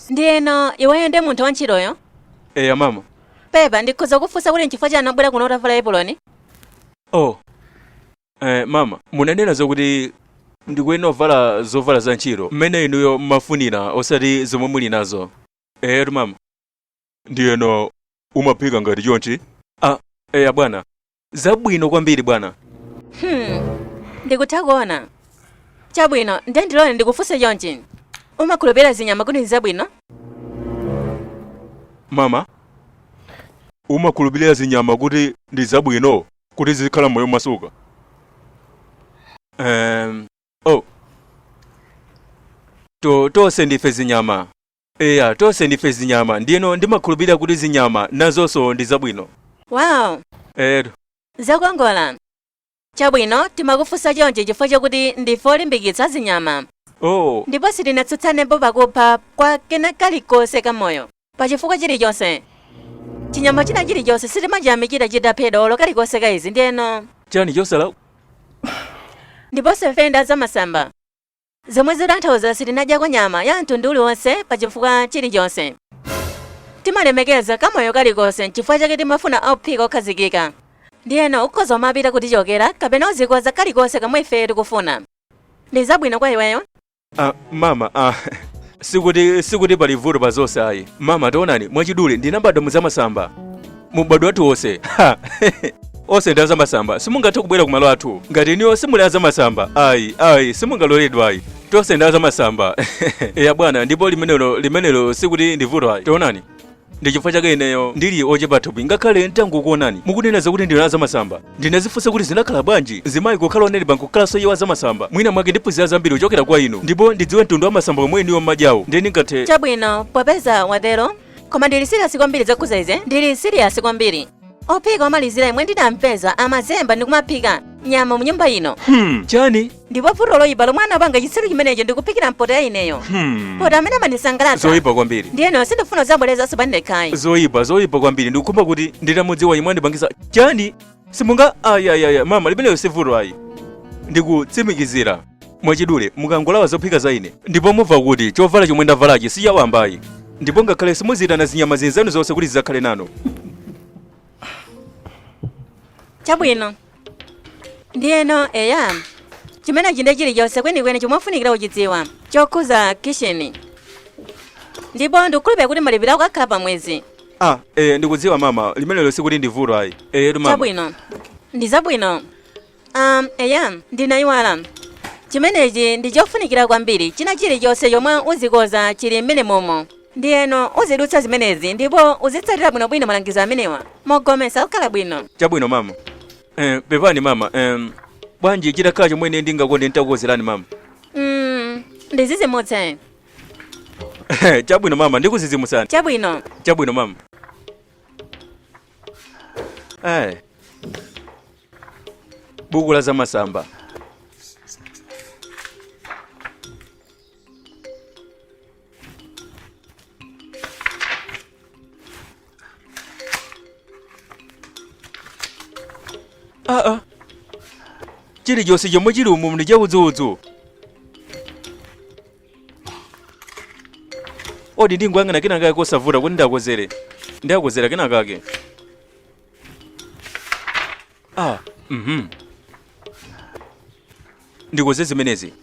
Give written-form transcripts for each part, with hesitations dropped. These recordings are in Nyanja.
Ndiyeno iweyo ndi munthu wantchitoyo? Eya mama. Pepa, ndikhoza kufunsa kuti nchifukwa chani wabwera kuno utavala epuloni? Oh. Mama, munanena zokuti ndikuyenera kuvala zovala za ntchito mmene inuyo mmafunira osati zomwe muli nazo. Eyetu mama. Ndiyeno umaphika ngati chonchi? Ah, eya bwana. Zabwino kwambiri bwana. Ndikutha kuona. Chabwino, ndiye ndilole ndikufunse chonchi. Umakhulupirira zinyama kuti nzabwino? Mama, umakhulupirira zinyama kuti ndi zabwino kuti zizikhala moyo masuka? Oh. Tonse ndife zinyama. Eya, tonse ndife zinyama. Ndiyeno ndimakhulupirira kuti zinyama nazonso ndi zabwino. Wow. Eyetu. Zakongola. Chabwino, timakufunsa chonchi chifukwa chakuti ndife olimbikitsa zinyama. Oh. Ndipo sitinatsutsanepo pakupha kwa kena kalikonse kamoyo. Pa chifukwa chilichonse. Chinyama china chilichonse sitimachiyamikira chitaphedwa olo kalikonse ka izi ndiyeno. Chani chosala? Ndiponso ife ndi azamasamba. Zomwe zikutanthauza sitinadyako nyama ya mtundu uliwonse pa chifukwa chilichonse. Timalemekeza kamoyo kalikonse nchifukwa chake timafuna ophika okhazikika. Ndiyeno ukhoza kumapita kutichokera kapena uzikoza kalikonse kamwe ife tikufuna. Ndi zabwino kwa iweyo? Ah, mama, ah, sikuti pali vuto pa zonse ayi. Mama, taonani, mwachidule ndinabadwa muzamasamba. Mubadwa wathu wonse. Ha! Onse ndi azamasamba. Simungathe kubwera kumalo athu. Ngati inuyo simuli azamasamba. Ayi, ayi, simungaloledwa ayi. Tonse ndi azamasamba. Eya bwana, ndipo limenelo sikuti ndi vuto ayi. Taonani. Ndi chifukwa chake ineyo ndili ochepa thupi ngakhale ntangokuonani mukunena zakuti ndinu azamasamba. Ndinazifunsa kuti zinakhala bwanji mzimayi kukhala onenepa nkukhalanso iye wazamasamba. Mwina mwake ndiphunzira zambiri kuchokera kwa inu ndipo ndidziwe mtundu wa masamba omwe inuyo mmadyawo ndiye ndingathe. Chabwino, popeza watero. Koma ndili serious kwambiri zokhuza izi. Ndili serious kwambiri. Ophika omalizira yemwe ndinampeza amazemba ndi kumaphika nyama mu nyumba ino. Chani? Ndipo vuto loyipa lomwe anapanga chitsiru chimenecho ndi kuphikira poto ya ineyo. Poto amene amandisangalatsa. Zoyipa kwambiri. Ndiyeno sindifuna kuzabwerezanso pandekhayi. Zoyipa kwambiri. Ndikukhumba kuti nditamudziwa yemwe andipangisa. Chani? Simunga ayi ayi ayi mama limenelo si vuto ayi. Ndikutsimikizira. Mwachidule mukangolawa zophika za ine ndipo mumva kuti chovala chomwe ndavalachi si chawamba ayi. Ndipo ngakhale simuziyitana zinyama zinzanu zonse kuti zidzakhale nanu. Chabwino. Ndiyeno eya. Chimenechi ndiye chilichonse kwenikweni chomwe ufunikira kuchidziwa chokhuza kisheni. Ndipo ndikukhulupirira kuti malipiro ako akhala pa mwezi. Ah, ndikudziwa mama, limenelo sikuti ndi vuto ayi. Eyetu mama. Chabwino. Ndi zabwino. Eya, ndinayiwala. Chimenechi ndi chofunikira kwambiri. China chilichonse chomwe uzikoza chili mmene momo. Ndiyeno uzidutsa zimenezi ndipo uzitsatira bwinobwino malangizo amenewa. Mogomesa kukhala bwino. Chabwino mama. Pepani mama, bwanji chitakhala chomwe ine ndingakonde nditakukozerani mama. Ndizizimutse. Chabwino mama, ndikuzizimutsani. Chabwino. Chabwino mama. Buku la zamasamba. Aa, chilichonse chomwe chili umu ndi chaudzudzu. Odi ndingoyang'ana kenakake kosavuta kuti ndakozere. Ndakozera kenakake. Ah. Ndikoze zimenezi.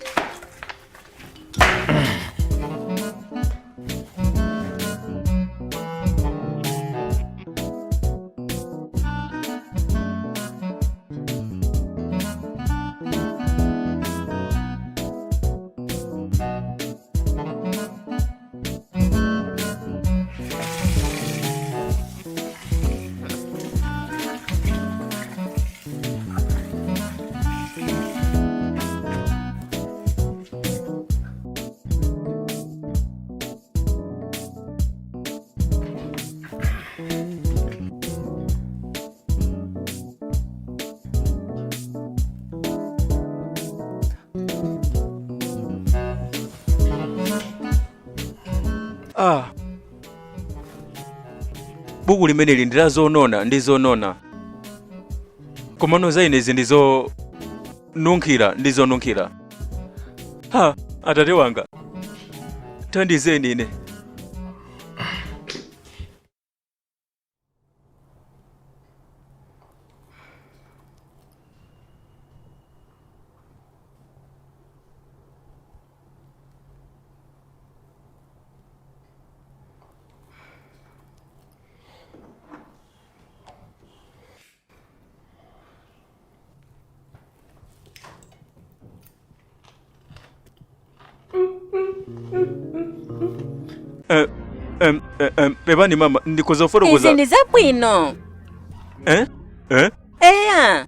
Ah. Buku limeneli ndi la zonona ndi zonona. Komano za inezi ndi zonunkhira ndi zonunkhira. Ha, atate wanga. Thandizeni ine. Eh, em, eh, em, pepani mama, ndikhoza Izi kufotokoza. ndi zabwino. Eh? Eh? Eya,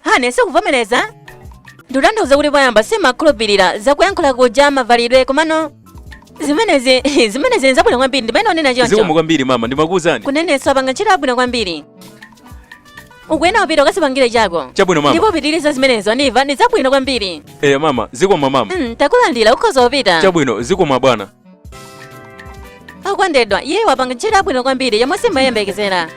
hane sikuvomereza. Ndikutanthauza kuti poyamba simakhulupirira zakuyankhula kuja, mavalidwe, komano zimenezi nzabwino kwambiri, ndimene onena Zikomo choncho. kwambiri mama, ndimakuwuzani. Kunenetsa panga ntchito yabwino kwambiri. Ukuyena upita ukasipangire chako. Chabwino mama. Ndipo upitiriza zimenezo, wandiva? Ndi zabwino kwambiri. Eh mama, zikomo mama. Takulandira, ukhoza upita. Chabwino, zikomo bwana. Akondedwa, iye wapanga ntchito yabwino kwambiri yomwe simayembekezera.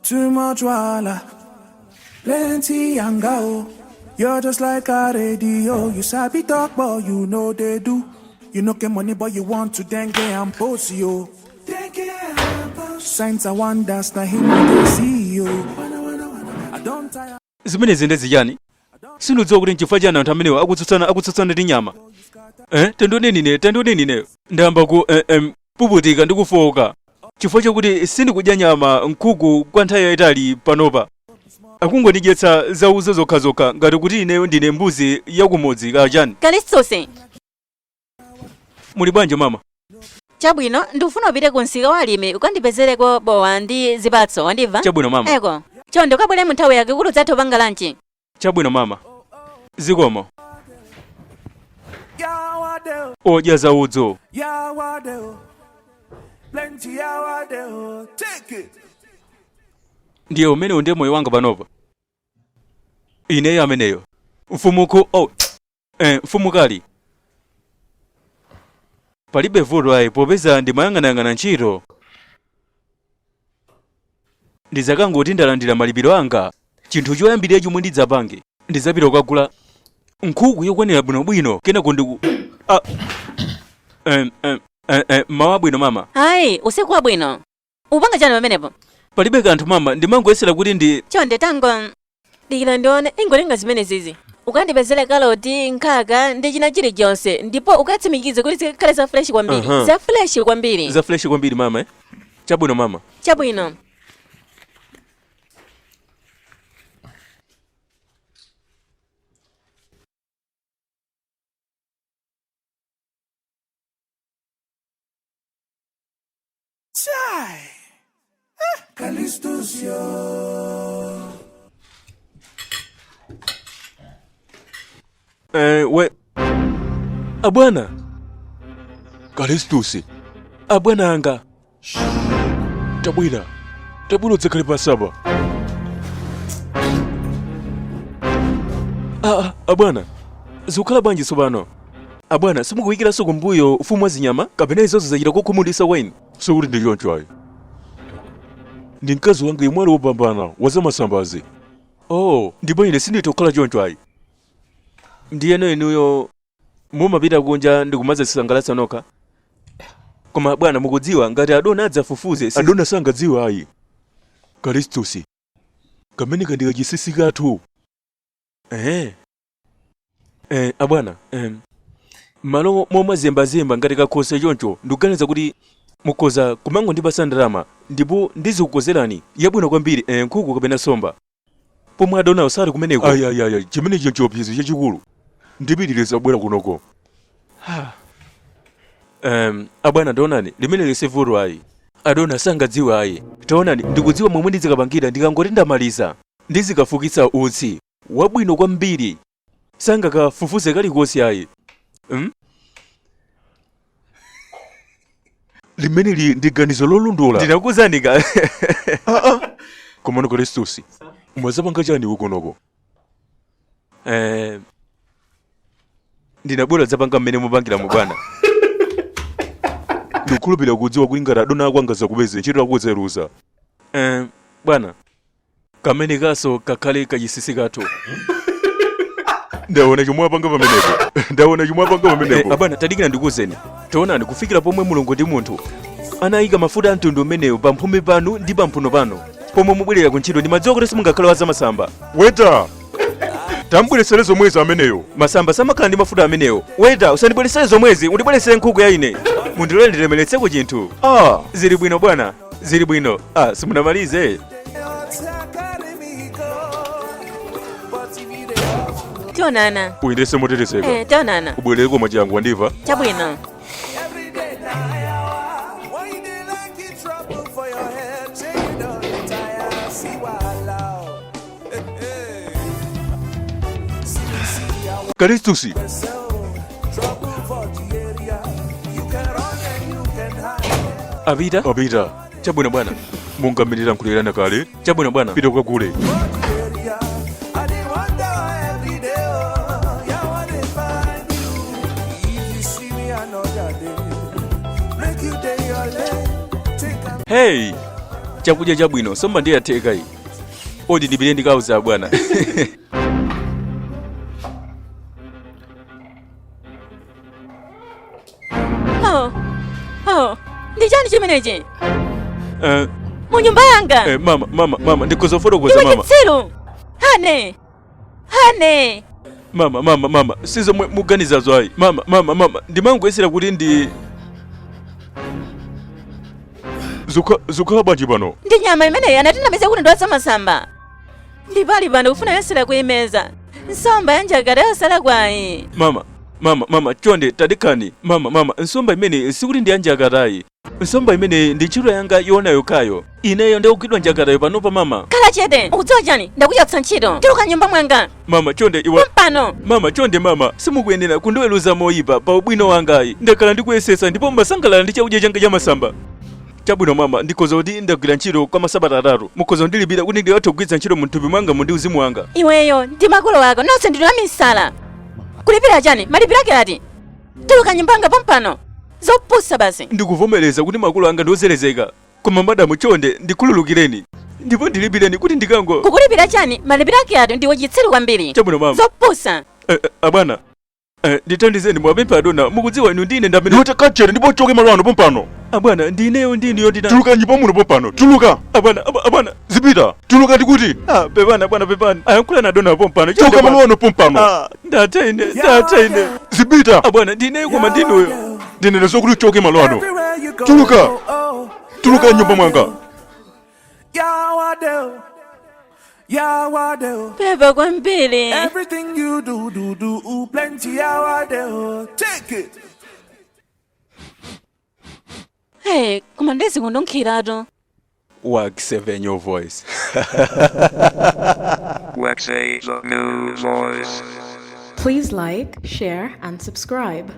Too much wahala, plenty yanga oh. You're just like a radio. You sabi talk, but you know they do. You no get money, but you want to dengue and post yo. Dengue and post. Signs and wonders, na him they see you. I don't tire. Zimenezi ndi ziyani? Sindidziwa kuti nchifukwa chani anthu amenewa akutsutsana ndi nyama. Eh, tandioneni ine, tandioneni ine. Ndayamba ku puputika ndi kufowoka chifukwa chakuti sindikudya nyama, nkhuku, kwa nthawi yayitali panopa. Akungondidyetsa zauzo zokhazokha ngati kuti ineyo ndine mbuzi yakumudzi kachani. Kalistusi. Muli bwanji mama? Chabwino, ndikufuna upite ku msika wa alimi ukandipezereko bowa ndi zipatso, wandimva? Chabwino mama. Eko, chonde ukabwere mu nthawi yake kuti udzathe kupanga lanchi. Chabwino mama, zikomo. Yawadeo, Odya zaudzo. yawadeo, plenty yawadeo. Take it. Ndiye umenewu ndiye moyo wanga panopa. Ineyo ameneyo mfumuku, oh, mfumu kali, palibe vuto ayi, popeza ndimayang'anayang'ana ntchito. Ndizakangoti ndalandira malipiro anga, chinthu choyambirira chomwe ndidzapange, ndidzapita kukagula nkhuku yokwanira bwinobwino, kenako ndiku ah, mawa bwino mama. Ayi, usiku wabwino. Upanga chani pamenepo? Palibe kanthu mama, ndimangoyesera kuti ndi Chonde tango dikira ndione, ingolenga zimene zizi. Ukandipezere kaloti, nkhaka ndi china chilichonse, ndipo ukatsimikize kuti zikhale za fresh kwambiri. Aha. Za fresh kwambiri. Za fresh kwambiri mama, eh? Chabwino mama. Chabwino. Chai. Kalistus yo. We abwana. Kalistus. Abwana anga. Tabwera, tabwera udzakhale pasapa. Ah, abwana, zikukhala bwanji tsopano abwana? Simukuyikiranso kumbuyo ufumu wa zinyama, kapena izozo zachita kukhumudwitsa kwa inu? Sikuti ndi choncho ayi, ndi mkazi wanga yemwe ali wopambana wazamasambazi. Oh, ndipo ine sinditha kukhala choncho ayi. Ndiyeno inuyo mumapita kunja ndikumazisangalatsa nokha? Koma bwana, mukudziwa ngati adona adzafufuze Adona sangadziwe ayi, Kalistus. Kamene kandika chinsinsi kathu. Abwana, malo momazembazemba ngati kakhose choncho, ndikuganiza kuti mukhoza kumangondipasa ndalama ndipo ndizikukozerani yabwino kwambiri, nkhuku kapena somba, pomwe adonawo sali kumeneko. Ayi, ayi, ayi, chimenecho nchiopsezo chachikulu. Ndipitiriza kubwera kunoko. Abwana, taonani, limene lisivuto ayi, adona sangadziwe ayi. Taonani, ndikudziwa momwe ndizikapangira. Ndikangoti ndamaliza, ndizikafukitsa utsi wabwino kwambiri, sangakafufuze kalikonse ayi? Limeneli ndi ganizo lolondola. Ndinakuwuzani ka. Komano Kalistus, mwazapanga chani kunoko? Ndinabwera dzapanga mmene mupangira mu bwana. Ndikukhulupirira kudziwa kuti ngati adona ako angazakupeze ntchito yakuzeruza. Eh, bwana kamene kaso kakhale kachisisi kathu. Ndaona chomwe apanga pamenepo, ndaona chomwe apanga pamenepo. Abwana, tadikira ndikuwuzeni. Taonani, kufikira pomwe Mulungu ndi munthu anayika mafuta a mtundu umenewu pamphumi panu ndi pamphuno panu pomwe mubwerera ku ntchito, ndimadziwa kuti simungakhale wa zamasamba. Weta, tambweresere zomwezi ameneyo. Masamba samakhala ndi mafuta amenewo. Weta, usandibweresere zomwezi, undibweresere nkhuku ya ine. Mundilole ndilemeretseko chinthu. Ah, zili bwino bwana, zili bwino. Ah, simunamalize. Tionana. Uyendese motetezeka. Eh, tionana. Ubwerere koma changu, wandiva? Chabwino. Every day now, why you dey like it trouble for your head? Say you don't retire, see wahala. Hey, hey. See, see, I Kalistusi. so trouble for the area. You can run and you can hide. Apita. Apita. Chabwino bwana. Monga mmene tankhulirana kale. Chabwino bwana. Pita kukagule. For the area. I dey wonder every day, oh, yeah, I dey find you. If you see me another day, make you day your lane. Take a Hey, chakudya chabwino, somba ndiyatheka iyi. Odi ndipite ndikauza bwana. Oh, oh, ndi chani chimenechi? Mu nyumba yanga? Mama, mama, mama, ndikuzofotokoza. Iwe Mama. chitsiru! Hane, hane! Mama, mama, mama, sizomwe muganizazo ayi. Mama, mama, mama, ndimangoyesera kuti ndi Zukhala bwanji pano? Ndi nyama imeneyi, anatinamiza kuti ndi wazamasamba. Ndipali pano kufuna yesera kuyimeza nsomba ya njakata yosala kwayi. Mama, mama, mama, chonde tadikani. Mama, mama, nsomba imene sikuti ndi yanjakatayi. Nsomba imene ndi ntchito yanga yoona yokhayo. Ineyo ndikugwidwa njakatayo panopa, mama. Khala chete! Ukudziwa chani? Ndakuchotsa ntchito. Tuluka nyumba mwanga. Mama, chonde iwa. Pano. Mama, chonde mama, simukuyenera kundiweruza moyipa pa ubwino wangayi. Ndakhala ndikuyesesa ndipo mmasangalala ndi chakudya changa cha masamba. Chabwino mama, ndikhoza kuti ndagwira ntchito kwa masabata 3, mukhoza kundilipira kuti ndikathe kugwiritsa ntchito mthupi mwanga mu ndi uzimu wanga. Iweyo ndi makolo ako nonse ndinu amisala. Kulipira chani? Malipiro ake ati? Tuluka nyumba yanga pompano. Zopusa basi. Ndikuvomereza kuti makolo anga ndiozerezeka, koma madamu, chonde ndikhululukireni ndipo ndilipireni kuti ndikango Kukulipira chani? Malipiro ake ati? Ndiwe chitsiru kwambiri. Chabwino mama. Zopusa. Abwana, ndithandizeni, mwapempha adona. Mukudziwa inu ndine ndamene Iwe takachere ndipo uchoke malo ano pompano. Abwana, ndineyo ndiniyo ndina Tuluka nyumba muno pompano, tuluka. Abwana, abwana. Zipita, tuluka ndikuti. Ah, pepani abwana, pepani. Ayankhula na adona pompano. Chonde Tuluka malo bwana. ano pompano. Ah, ndatha ine, ndatha ine. Zipita. Abwana, ndineyo koma ndinuyo. Ndinene zokuti uchoke malo ano. Everywhere you go. Tuluka. Oh, Tuluka nyumba mwanga. Yawadeo. Yawadeo. Pepa kwambiri. Everything you do, do, do, plenty yawadeo. Take it. Hey, koma ndizikununkhiratu. Wax 7, your voice. Wax a the new voice. Please like, share, and subscribe.